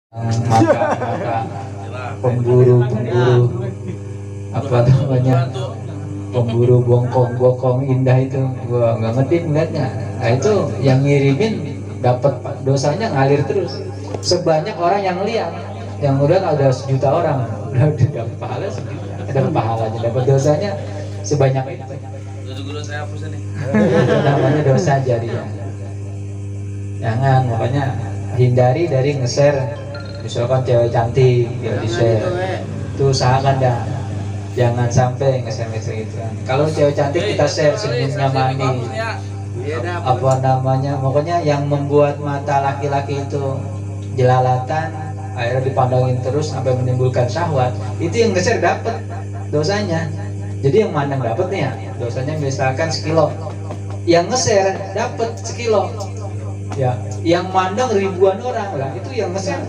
maka pemburu apa namanya, pemburu bongkong indah itu gua nggak ngerti ngeliatnya. Nah itu yang ngirimin dapat dosanya ngalir terus. Sebanyak orang yang lihat, yang udah ada 1.000.000 orang, udah dapat pahala sejuta, ada pahalanya, dapat dosanya sebanyak itu. Guru saya hapus nih. Namanya dosa jariah. Jangan, makanya hindari dari nge-share. Misalkan cewek cantik ya di-share, itu usahakan dah jangan sampai nge-share itu. Kalau cewek cantik kita share senyumnya manis, apa namanya, pokoknya yang membuat mata laki-laki itu jelalatan, akhirnya dipandangin terus sampai menimbulkan syahwat, itu yang nge-share dapat dosanya. Jadi yang mandang dapat nih ya, dosanya misalkan 1 kilo, yang nge-share dapat 1 kilo ya, yang mandang ribuan orang lah, itu yang nge-share